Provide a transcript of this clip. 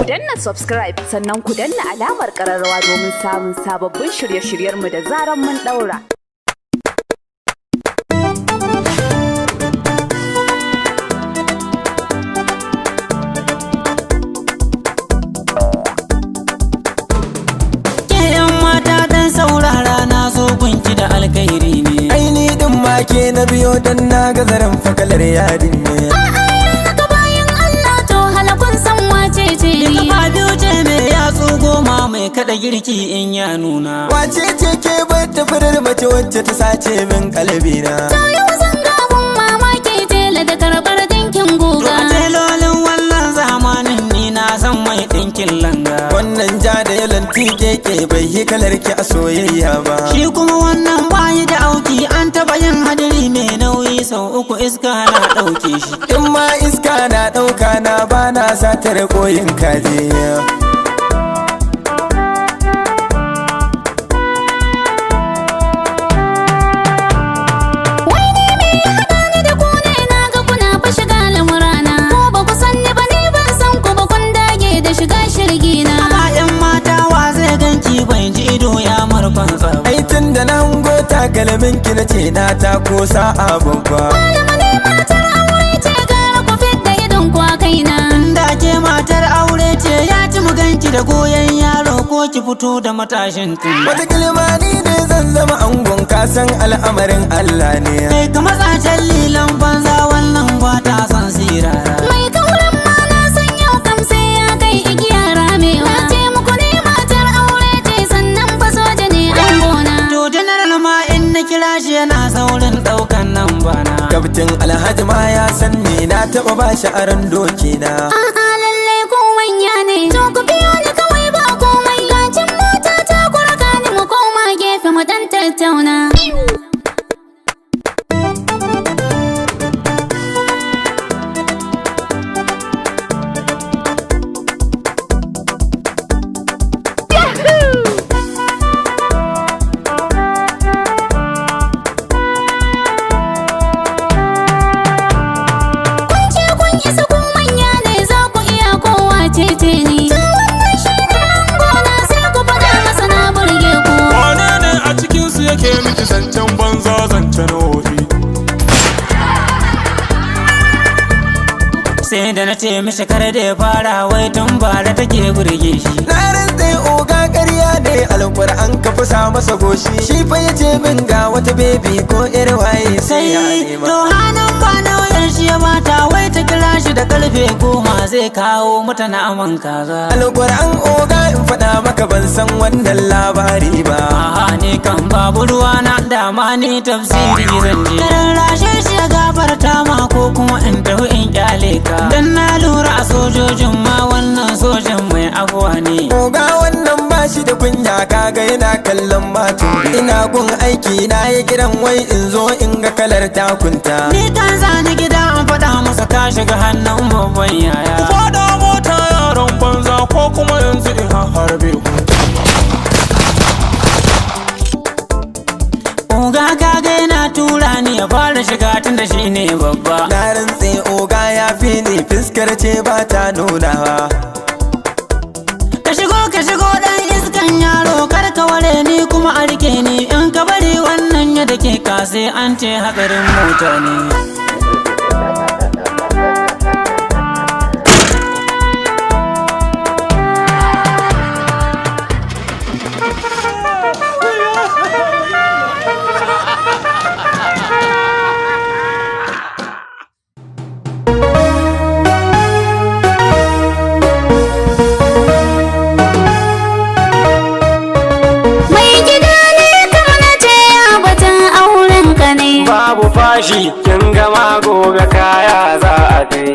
Ku danna subscribe sannan ku danna alamar kararrawa domin samun sababbin shirye-shiryenmu da zaran mun daura. Ke yan mata dan saurara na zo gunki da alkhairi ne. Aini din ma ke na biyo dan na ga zaren fakalar yadin ne. Haka bayan Allah to halakun san wace ce ni. Kafa biyu ce mai yatsu 10 mai kada girki in ya nuna. Wace ce ke bata farar mace wacce ta sace min kalbina? To yau zan ga abun mamaki tela da karɓar dinkin To guga. a telolin wannan zamanin ni na san mai ɗinkin langa. Wannan ja da yalan keke bai yi kalar ki a soyayya ba. Shi kuma wannan bayi da auki an taɓa yin hadiri mai nauyi sau 3 iska na ɗauke shi. In ma iska na ɗauka na ba na satar koyin kaje. Wai ni me ya haɗa ni da ku ne na ga kuna fa shiga lamurana. Ko ba ku san ni ba ni ban san ku ba kun dage da shiga shirgina. Amma yan mata wa zai ganki ban ji ido ya marfan tsaba. Ai tun da na hango takalmin ki na ce na tako sa'a babba. Malama ne matar aure ce gara ku fidda idon ku a kaina. Inda ke matar aure ce ya ci mu ganki da goyon yaro ko ki fito da matashin tun. Wata kilma ni ne zan zama angon kasan al'amarin Allah ne. Kai ka matsacen lilan banza wannan ba ta son sirara. Mai kauran ma na san yau kam sai ya kai igiya ramewa. Na ce muku ne matar aure ce sannan fa soja ne an gona. To general ma in na kira shi yana saurin ɗaukan nan bana. Kaftin Alhaji ma ya san ni na taɓa ba shi aron doki na. A'a lalle ko manya ne. To ku biyo ni kawai ba komai. Gacin mota ta ku raka ni mu koma gefe mu dan tattauna. Kun ce kun isa ku manya ne za ku iya kowa cece ni. To wannan shi ne angona sai ku faɗa masa na burge ku. Wane ne a cikinsu yake miki zancen banza zancen wofi? Sai da na ce mishi kar da ya fara wai tun bara take burge shi. Na rantse oga ƙarya ne alƙur'an ka fasa masa goshi. Shi fa ya ce min ga wata bebi ko ƴar waye sai ya Sai nema. to hannun ba nauyin shi ya bata wai ta kira shi da karfe 10 zai kawo mata naman kaza. Alƙur'an oga in faɗa maka ban san wannan labari ba. A'a ni kan babu ruwa na dama ni tafsiri zan je. Karan rashe shi ya gafarta ma ko kuma in tafi in kyale ka. Dan na lura a sojojin ma wannan sojan mai abuwa ne. Oga wannan ba shi da kunya kaga yana kallon matu. Ina gun aiki na yi kiran wai in zo in ga kalar takunta. Ni kan zani gida an faɗa masa ka shiga hannun babban yaya. Ku faɗa mota yaran banza ko kuma yanzu in harbe ku. Oga kaga yana tura ni ya fara shiga tun da shi ne babba. Na rantse oga ya fi ni fiskar ce ba ta nunawa. Ka shigo dan iskan yaro kar ka ware ni kuma a rike ni in ka bari wannan ya dake ka sai an ce hatsarin mota ne. Mai gida ne kama na ce ya batun auren ka ne. Babu fashi kin gama gobe kaya za a kai.